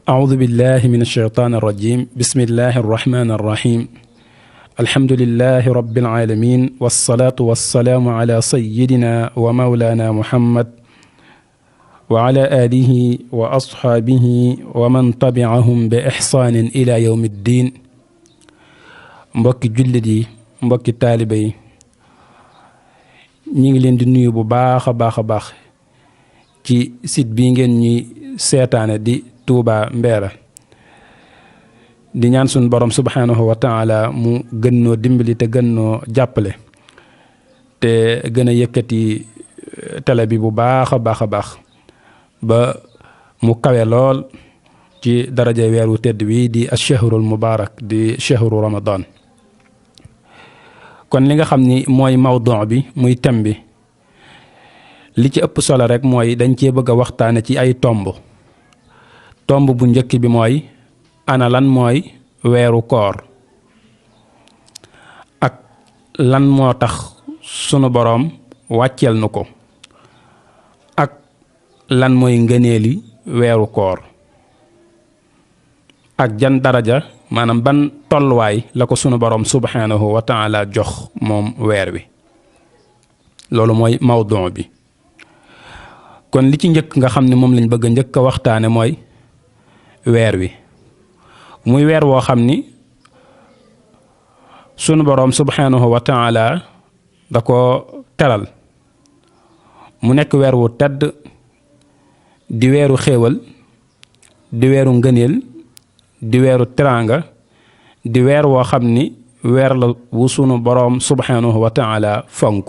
أعوذ بالله من الشيطان الرجيم بسم الله الرحمن الرحيم الحمد لله رب العالمين والصلاة والسلام على سيدنا ومولانا محمد وعلى آله وأصحابه ومن تبعهم بإحسان إلى يوم الدين mbokki jullit yi mbokki taalibe yi ñi ngi leen di nuyu bu baax a baax ci site bi ngeen ñi seetaane di Touba Mbella di ñaan suñu borom subhanahu wa taala mu gën noo dimbali te gën noo jàppale te gën a yëkkati télé bi bu baax a baax ba mu kawe lool ci daraja weeru tedd wi di ash-shahrul mubarak di shahru ramadan. kon li nga xam ni mooy mawdu bi muy thème bi li ci ëpp solo rek mooy dañ cee bëgg a waxtaane ci ay tomb bu njëkk bi mooy ana lan mooy weeru koor ak lan moo tax sunu boroom wàcceel nu ko ak lan mooy ngëneeli weeru koor ak jan daraja maanaam ban tolluwaay la ko sunu boroom subhanahu wa taala jox moom weer wi loolu mooy mawdu bi. kon li ci njëkk nga xam ne moom lañ bëgg a njëkk a waxtaane mooy weer wi muy weer woo xam ni sunu boroom subhanahu wa taala da ko teral mu nekk weer wu tedd di weeru xéewal di weeru ngëneel di weeru teraanga di weer woo xam ni weer la wu sunu boroom subhanahu wa taala fonk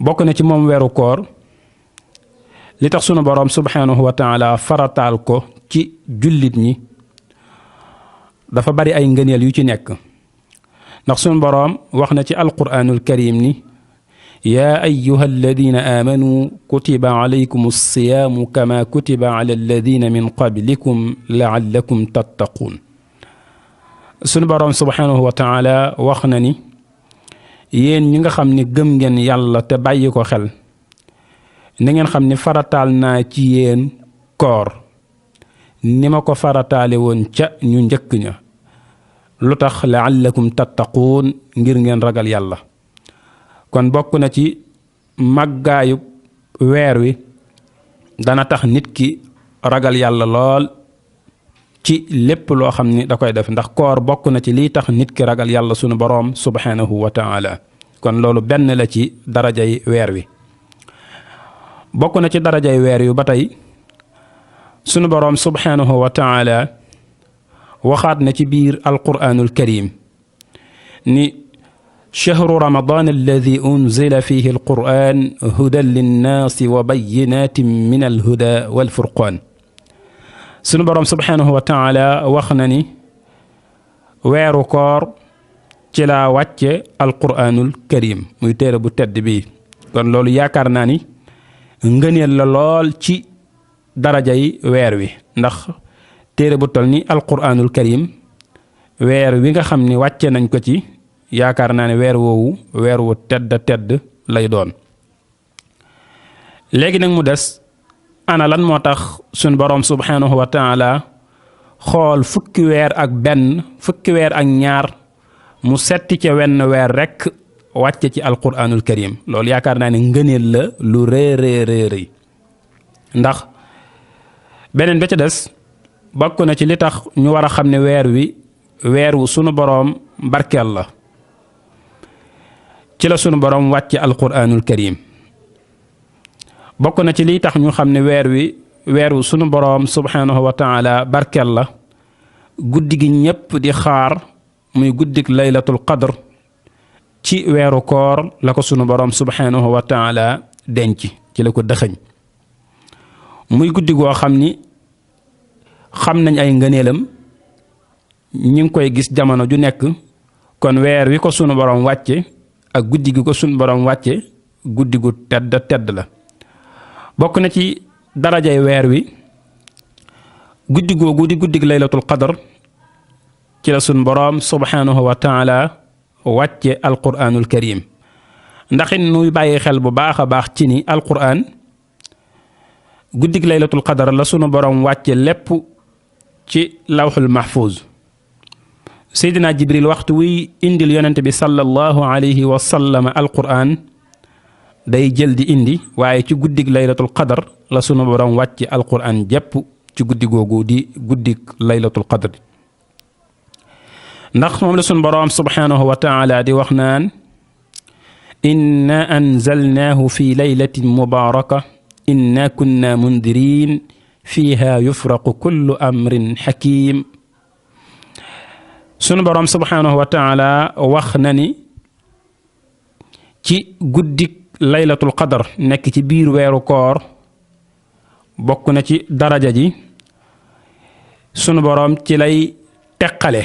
bokk na ci moom weeru koor li tax sunu boroom subhanahu wa taala farataal ko ci jullit ñi dafa bari ay ngëneel yu ci nekk ndax sunu boroom wax na ci alquraanul karim ni yaa ayyuha alladina aamanu kutiba alaykum alsiyaamu kama kutiba ala alladina min qablikum laallakum tattaquun sunu boroom subhanahu wa taala wax na ni yéen ñi nga xam ne gëm ngeen yàlla te bàyyi ko xel na ngeen xam ne farataal naa ci yéen koor ni ma ko farataale woon ca ñu njëkk ña lu tax laallakum tattaquun ngir ngeen ragal yàlla. kon bokk na ci màggaayu weer wi dana tax nit ki ragal yàlla lool ci lépp loo xam ni da koy def ndax koor bokk na ci liy tax nit ki ragal yàlla sunu boroom subhanahu wa taala kon loolu benn la ci darajay weer wi. bokk na ci darajay weer yu ba tey sunu boroom subhanahu wa taala waxaat na ci biir alquraanul karim ni shahru ramadan alladi unzila fihi alquran hudan linnaasi wa bayyinatin min alhuda walfurqaan sunu boroom subhanahu wa taala wax na ni weeru koor ci laa wàcce alquraanul karim muy téere bu tedd bi kon loolu yaakaar naa ni ngëneel la lool ci darajay weer wi ndax téere bu tol ni alquraanul karim weer wi nga xam ni wàcce nañ ko ci yaakaar naa ne weer woowu weer wu tedd lay doon. léegi nag mu des ana lan moo tax suñ boroom subhanahu wa taala xool fukki weer ak ñaar mu setti ca wenn weer rekk wàcce ci alquraanul karim loolu yaakaar naa ne ngëneel la lu rëy ndax beneen ba ca des bokk na ci li tax ñu war a xam ne weer wu sunu boroom barkeel la ci la sunu boroom wàcce alquraanul karim bokk na ci liy tax ñu xam ne weer wu sunu boroom subhanahu wa taala barkeel la guddi gi ñépp di xaar muy guddik laylatul qadr ci weeru koor la ko sunu boroom subhanahu wa taala denc ci la ko dëxëñ muy guddi goo xam ni xam nañ ay ngëneelam ñi ngi koy gis jamono ju nekk kon weer wi ko sunu boroom wàcce ak guddi gi ko sunu boroom wàcce guddi gu tedd la bokk na ci darajay weer wi guddi googu di guddig laylatul qadr ci la sunu boroom subhanahu wa taala wàcce alquraanul karim ndax it nuy bàyyi xel bu baax a baax ci ni alquraan guddig laylatul qadar la sunu borom wàcce lépp ci lawxul mahfuz. Seydina Jibril waxtu wuy indil yonent bi sallallahu alayhi wa sallam alquran day jël di indi, waaye ci guddig laylatul qadar la sunu borom wàcce alquran jépp ci guddi googu di guddig laylatul qadr. ndax moom la sunu borom subhanahu wa taala di wax naan inna anzalnaahu fi laylatin mubaaraka inna kunna mundirin fiha yufraqu kullu amrin hakim. sunu borom subhanahu wa taala wax na ni ci guddik laylatul qadar nekk ci biir weeru koor bokk na ci daraja ji sunu borom ci lay teqale,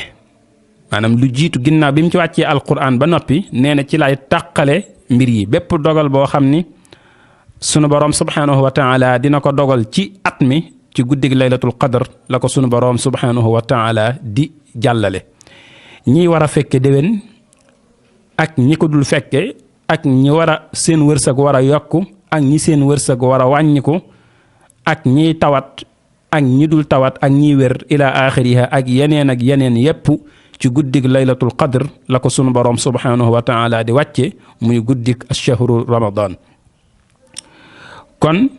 maanaam lu jiitu ginnaaw bi mu ci wàccee alquran ba noppi nee na ci lay tàqale mbir yi. bépp dogal boo xam ni sunu borom subhanahu wa taala dina ko dogal ci at mi ci guddig laylatul qadar la ko sunu borom subhanahu wa taala di jàllale. ñi war a fekke déwén ak ñi ko dul fekke, ak ñi war a seen wërsëg war a yokku ak ñi seen wërsëg war a wàññiku, ak ñiy tawat ak ñi dul tawat ak ñiy wér ila axiriha ak yeneen yépp ci guddig laylatul qadr la ko sunu borom subhanahu wa taala di wàcce muy guddig ashahru ramadan. kon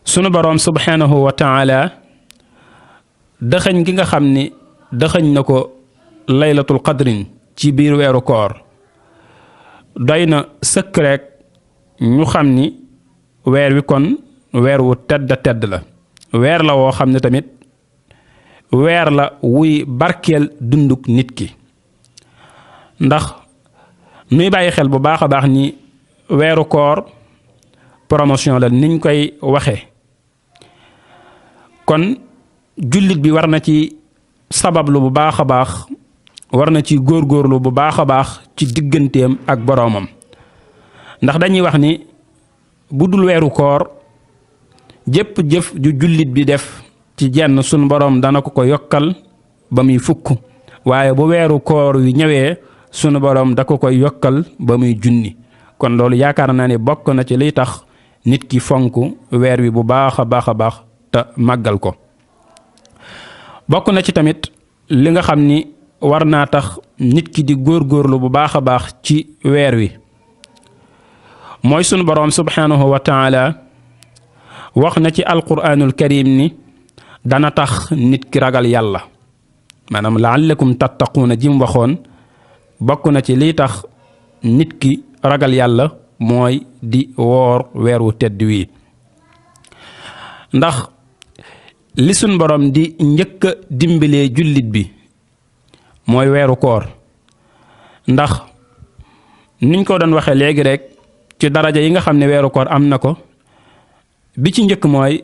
sunu borom subhanahu wa taala dëxëñ gi nga xam ni dëxëñ na ko laylatul qadrin ci biir weeru koor doy na sëkk rek ñu xam ni weer wi kon weer wu tedd la, weer la woo xam ne tamit weer la wuy barkeel dunduk nit ki. ndax nuy bàyyi xel bu baax a baax ni weeru koor promotion la niñ koy waxe. kon jullit bi war na ci sabablu bu baax a baax, war na ci góorgóorlu bu baax a baax ci digganteem ak boroomam. ndax dañuy wax ni bu dul weeru koor jépp jëf ju jullit bi def ci jenn sunu boroom dana ko yokkal ba muy fukk, waaye bu weeru koor wi ñëwee sunu boroom da ko yokkal ba muy junni. kon loolu yaakaar naa ne bokk na ci liy tax nit ki fonk weer wi bu baax a baax te màggal ko. bokk na ci tamit li nga xam ni war naa tax nit ki di góorgóorlu bu baax a baax ci weer wi mooy sunu boroom subhanahu wa taala wax na ci alquranul karim ni dana tax nit ki ragal yàlla, maanaam la'allakum tattaquuna jim waxoon bokk na ci liy tax nit ki ragal yàlla mooy di woor weer wu tedd wi. ndax li sun borom di njëkk a dimbalee jullit bi mooy weeru koor. ndax niñ ko doon waxee léegi rek ci daraja yi nga xam ne weeru koor am na ko, bi ci njëkk mooy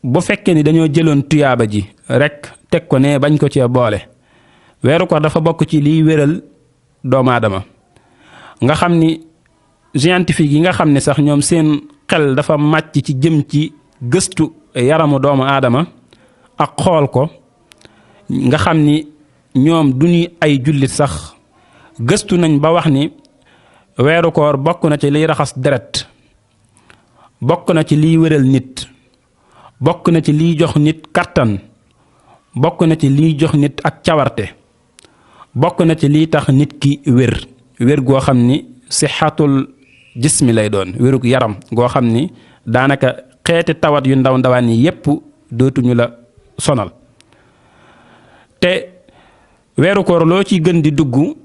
bu fekkee ni dañoo jëloon tuyaaba ji rek teg ko ne bañ ko cee boole, weeru koor dafa bokk ci liy wéral doomu aadama. nga xam ni scientifique yi nga xam ne sax ñoom seen xel dafa màcc ci jëm ci gëstu yaramu doomu aadama ak xool ko, nga xam ni ñoom du ñuy ay jullit sax gëstu nañ ba wax ni weeru koor bokk na ci liy raxas deret, bokk na ci liy wéral nit, bokk na ci liy jox nit kattan, bokk na ci liy jox nit ak cawarte, bokk na ci liy tax nit ki wér goo xam ni sixatul jismi lay doon, wérug yaram goo xam ni daanaka xeeti tawat yu ndaw ndawaan yi yépp dootuñu la sonal. te weeru koor loo ci gën di dugg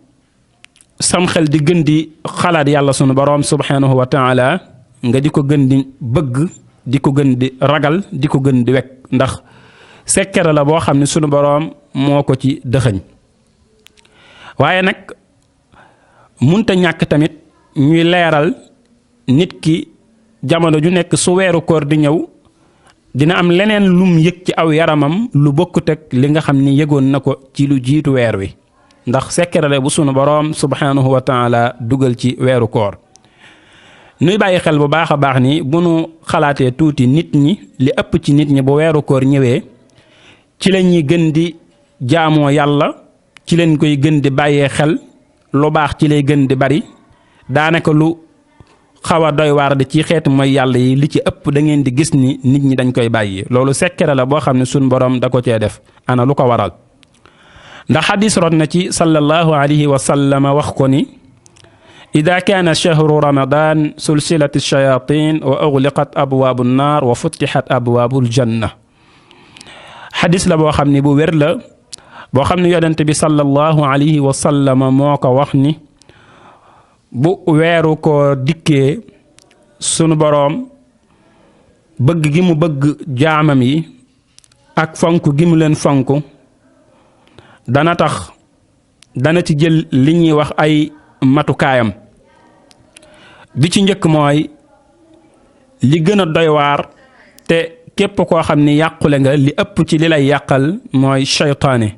sam xel di gën di xalaat yàlla sunu boroom subhanahu wa taala, nga di ko gën di bëgg, di ko gën di ragal, di ko gën di wekk, ndax sekkere la boo xam ne sunu boroom moo ko ci dëxëñ. waaye nag munta ñàkk tamit ñuy leeral nit ki jamono ju nekk su weeru koor di ñëw dina am leneen lum yëg ci aw yaramam lu bokkut ak li nga xam ni yëgoon na ko ci lu jiitu weer wi, ndax sekkerale bu sunu boroom subhanahu wa taala dugal ci weeru koor. nuy bàyyi xel bu baax a baax ni bu nu xalaatee tuuti nit ñi, li ëpp ci nit ñi bu weeru koor ñëwee ci la ñuy gën di jaamoo yàlla, ci leen koy gën di bàyyee xel, lu baax ci lay gën di bari, daanaka lu xaw a doy waar di ci xeetu mooy yàlla yi li ci ëpp da ngeen di gis ni nit ñi dañ koy bàyyi loolu sekkere la boo xam ne suñ borom da ko cee def ana lu ko waral ndax xadis rot na ci sallallahu alayhi wa sallam wax ko ni ida kaana shahru ramadan sulsilat ash-shayatin wa ughliqat abwaabu nnaar wa futixat abwaabu aljanna xadis la boo xam ne bu wér la boo xam ne yonent bi sallallahu alayhi wa sallam moo ko wax ni bu weeru ko dikkee sunu boroom bëgg gi mu bëgg jaamam yi ak fonk gi mu leen fonk dana tax dana ci jël li ñuy wax ay matukaayam bi ci njëkk mooy li gën a doy waar te képp koo xam ni yàqule nga li ëpp ci li lay yàqal mooy seytaane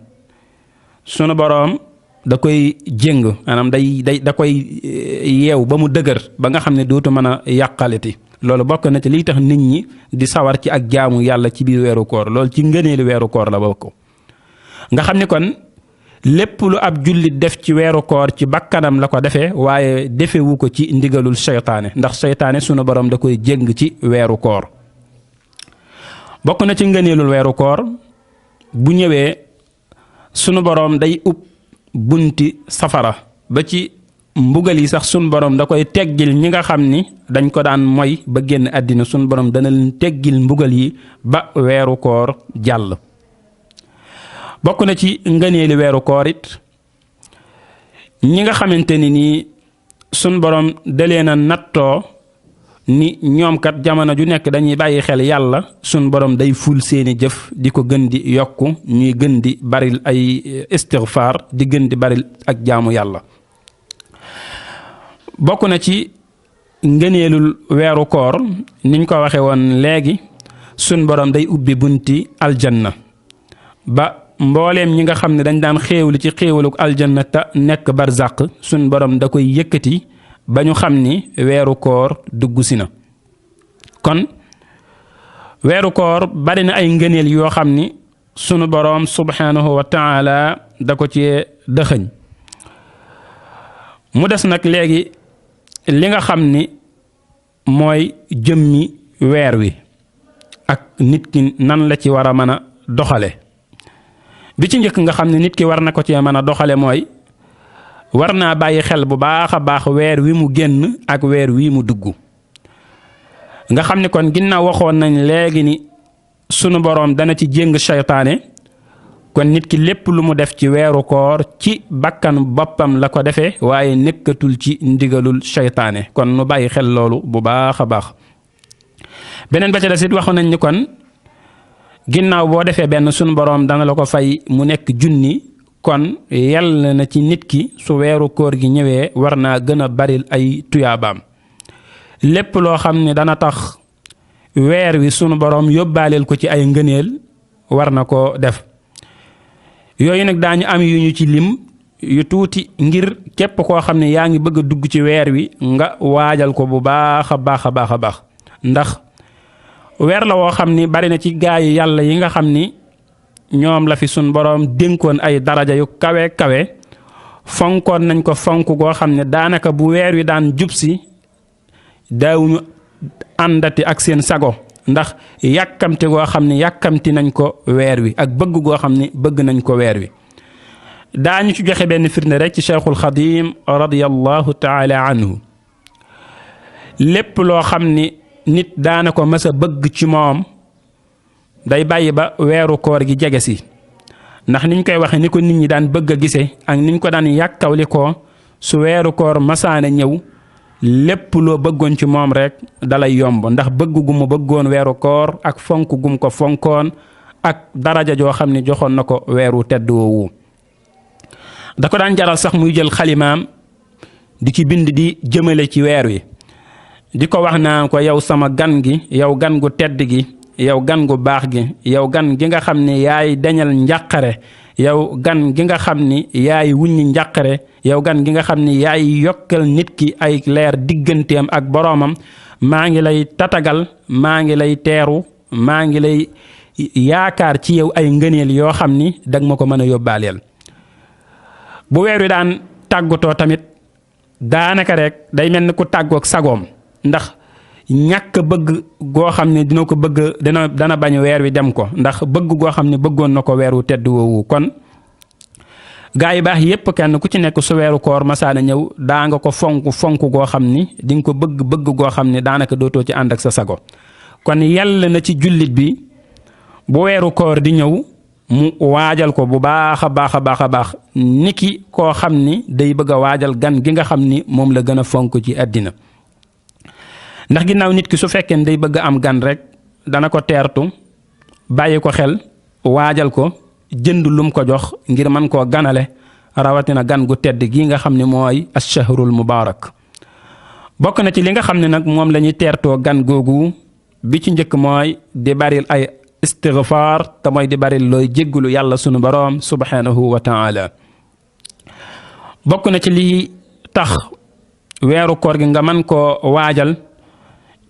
sunu boroom da koy jéng maanaam da koy yeew ba mu dëgër ba nga xam ne dootu mën a yàqaliti loolu bokk na ci liy tax nit ñi di sawar ci ak jaamu yàlla ci biir weeru koor loolu ci ngëneelu weeru koor la bokk nga xam ni kon lépp lu ab jullit def ci weeru koor ci bakkanam la ko defee waaye defewu ko ci ndigalul seytaane ndax seytaane sunu borom da koy jéng ci weeru koor bokk na ci ngëneelul weeru koor bu ñëwee sunu borom day ub bunti safara ba ci mbugal yi sax sunu borom da koy teggil ñi nga xam ni dañ ko daan moy ba génn àddina sunu borom dana leen teggil mbugal yi ba weeru koor jàll bokk na ci ngëneeli weeru koor it ñi nga xamante ni nii sunu borom da leen a nattoo ni ñoom kat jamono ju nekk dañuy bàyyi xel yàlla sunu borom day ful seeni jëf di ko gën di yokku ñuy gën di baril ay istighfar di gën di baril ak jaamu yàlla bokk na ci ngëneelul weeru koor niñ ko waxe woon léegi sunu borom day ubbi bunti aljanna ba mbooleem ñi nga xam ne dañ daan xéewlu ci xéewaluk aljanna te nekk barzaq sunu borom da koy yëkkati ba ñu xam ni weeru koor dugg si na kon weeru koor bari na ay ngëneel yoo xam ni sunu boroom subhanahu wa taala da ko ci dëxëñ mu des nag léegi li nga xam ni mooy jëmmi weer wi ak nit ki nan la ci war a mën a doxale bi ci njëkk nga xam ne nit ki war na ko cee mën a doxale mooy war naa bàyyi xel bu baax a baax weer wi mu génn ak weer wi mu dugg nga xam ni kon ginnaaw waxoon nañ léegi ni sunu boroom dana ci jéng seytaane kon nit ki lépp lu mu def ci weeru koor ci bakkan boppam la ko defee waaye nekkatul ci ndigalul seytaane kon nu bàyyi xel loolu bu baax a baax beneen ba ca des it waxoon nañ ni kon ginnaaw boo defee benn sunu boroom dana la ko fay mu nekk junni kon yàlla na ci nit ki su weeru koor gi ñëwee war naa gën a baril ay tuyaabaam lépp loo xam ne dana tax weer wi sunu boroom yóbbaaleel ko ci ay ngëneel war na ko def yooyu nag daañu am yu ñu ci lim yu tuuti ngir képp koo xam ne yaa ngi bëgg a dugg ci weer wi nga waajal ko bu baax a baax a baax a baax ndax weer la woo xam ni bari na ci gaayu yàlla yi nga xam ni ñoom la fi sun boroom dénkoon ay daraja yu kawe kawe fonkoon nañ ko fonk goo xam ne daanaka bu weer wi daan jub si daawuñu àndati ak seen sago ndax yàkkamti goo xam ne yàkkamti nañ ko weer wi ak bëgg goo xam ne bëgg nañ ko weer wi daañu ci joxe benn firnde rek ci Cheikhul Xadim radiyallahu taala anhu lépp loo xam ni nit daana ko mës a bëgg ci moom day bàyyi ba weeru koor gi jege si ndax niñ koy waxe ni ko nit ñi daan bëgg a gise ak niñ ko daan yàkkawli ko su weeru koor masaane ñëw lépp loo bëggoon ci moom rek dalay yomb ndax bëgg gu mu bëggoon weeru koor ak fonk gum ko fonkoon ak daraja joo xam ne joxoon na ko weeru tedd woowu da ko daan jaral sax muy jël xalimaam di ci bind di jëmale ci weer wi di ko wax naa ko yow sama gan gi yow gan gu tedd gi yow gan gu baax gi yow gan gi nga xam ne yaay dañal njàqare yow gan gi nga xam ni yaay wuññi njàqare yow gan gi nga xam ni yaay yokkal nit ki ay leer digganteem ak boroomam maa ngi lay tatagal maa ngi lay teeru maa ngi lay yaakaar ci yow ay ngëneel yoo xam ni dag ma ko mën a yóbbaaleel bu weer wi daan tàggatoo tamit daanaka rek day mel ni ku tàggook sagoom ndax ñàkk bëgg goo xam ne dina ko bëgg dana bañ weer wi dem ko ndax bëgg goo xam ne bëggoon na ko weer wu tedd woowu. kon gaa yi baax yépp kenn ku ci nekk su weeru koor masaana ñëw daa nga ko fonk goo xam ni di nga ko bëgg goo xam ni daanaka dootoo ci ànd ak sa sago. kon yàlla na ci jullit bi bu weeru koor di ñëw mu waajal ko bu baax a baax niki koo xam ni day bëgg a waajal gan gi nga xam ni moom la gën a fonk ci àddina. ndax ginnaaw nit ki su fekkee ne day bëgg am gan rek dana ko teertu bàyyi ko xel waajal ko jënd lum ko jox ngir mën koo ganale rawatina gan gu tedd gi nga xam ne mooy ash-shahrul mubaarak. bokk na ci li nga xam ne nag moom la ñuy teertoo gan googu bi ci njëkk mooy di baril ay istighfar te mooy di baril looy jéggulu yàlla sunu boroom subhanahu wa ta'ala. bokk na ci li tax weeru koor gi nga mën koo waajal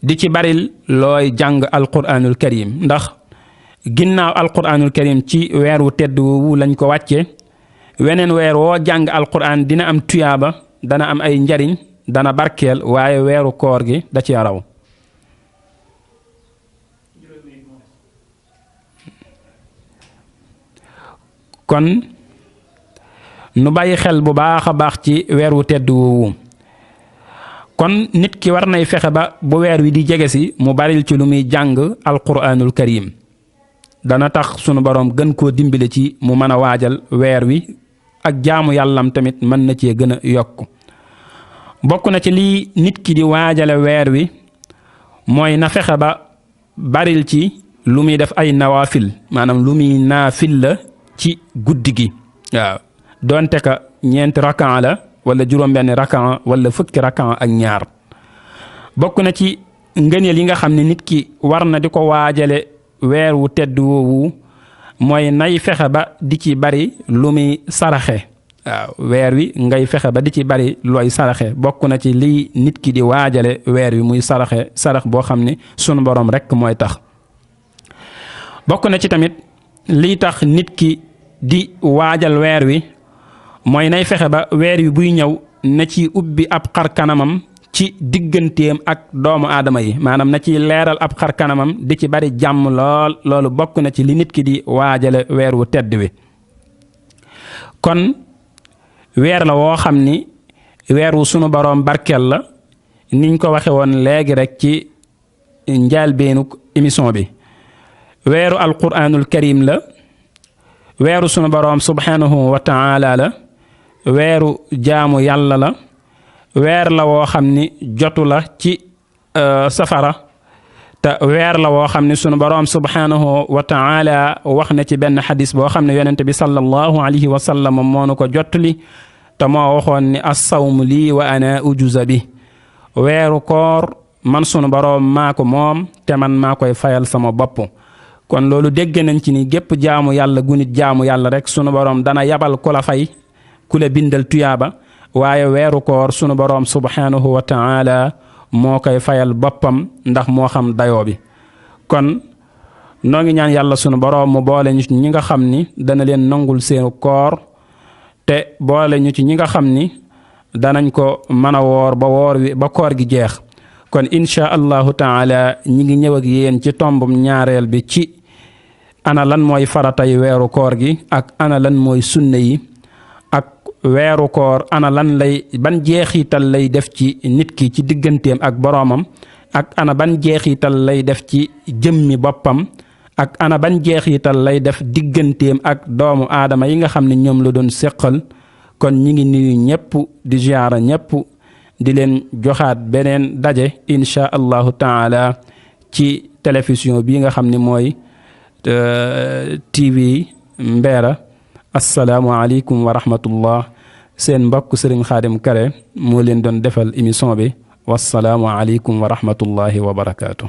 di ci baril looy jàng alquranul karim ndax ginnaaw alquranul karim ci weer wu tedd wu lañ ko wàcce weneen weer woo jàng alquran dina am tuyaaba dana am ay njariñ dana barkeel waaye weeru koor gi da ci raw. kon nu bàyyi xel bu baax a baax ci weer wu tedd woowu. kon nit ki war nay fexe ba bu weer wi di jege si mu baril ci lu muy jàng alquranul karim dana tax sunu boroom gën koo dimbale ci mu mën a waajal weer wi ak jaamu yàllam tamit mën na cee gën a yokk. bokk na ci lii nit ki di waajale weer wi mooy na fexe ba baril ci lu muy def ay nawaafil maanaam lu muy naafil la ci guddi gi waaw donte ka ñeenti rakan la wala juróom-benn rakan wala fukki rakan ak ñaar. bokk na ci ngëneel yi nga xam ne nit ki war na di ko waajale weer wu tedd woowu mooy nay fexe ba di ci bari lu muy saraxe waaw weer wi ngay fexe ba di ci bari looy saraxe. bokk na ci lii nit ki di waajale weer wi muy sarax boo xam ne sunu boroom rekk mooy tax. bokk na ci tamit lii tax nit ki di waajal weer wi mooy nay fexe ba weer wi buy ñëw na ci ubbi ab xar kanamam ci digganteem ak doomu aadama yi maanaam na ci leeral ab xar kanamam di ci bari jàmm loolu bokk na ci li nit ki di waajale weer wu tedd wi. kon weer la woo xam ni weer wu sunu boroom barkeel la niñ ko waxe woon léegi rek ci njaalbeenu émission bi. weeru alquranul karim la weeru sunu boroom subhanahu wa ta'ala la weeru jaamu yàlla la weer la woo xam ni jotu la ci safara te weer la woo xam ni sunu boroom subhanahu wa ta'ala wax na ci benn xadis boo xam ne yonent bi sallallahu alayhi wa sallam moo nu ko jottali te moo waxoon ni as-sawmu lii wa ana ujuza bi weeru koor man sunu boroom maa ko moom te man maa koy fayal sama bopp. kon loolu dégg nañ ci ni gépp jaamu yàlla gu nit jaamu yàlla rek sunu boroom dana yabal ku la fay ku la bindal tuyaaba waaye weeru koor sunu boroom subhanahu wa ta'ala moo koy fayal boppam ndax moo xam dayoo bi. kon noo ngi ñaan yàlla sunu boroom mu boole ñu ci ñi nga xam ni dana leen nangul seenu koor te boole ñu ci ñi nga xam ni danañ ko mën a woor ba koor gi jeex. kon insha allahu ta'ala ñi ngi ñëw ak yéen ci tombum ñaareel bi ci ana lan mooy faratay weeru koor gi ak ana lan mooy sunna yi ak weeru koor ana lan lay ban jeexital lay def ci nit ki ci digganteem ak boroomam ak ana ban jeexital lay def ci jëmmi boppam ak ana ban jeexital lay def digganteem ak doomu aadama yi nga xam ne ñoom la doon séqal. kon ñi ngi nuyu ñëpp di ziyaara ñëpp di leen joxaat beneen daje insha allahu taala ci télévision bii nga xam ne mooy TV Mbera. assalaamu aleykum wa rahmatullah seen mbokk Sëriñ Xaadim Kare moo leen doon defal émission bi wassalaamu aleykum wa rahmatullahi wa barakaatu.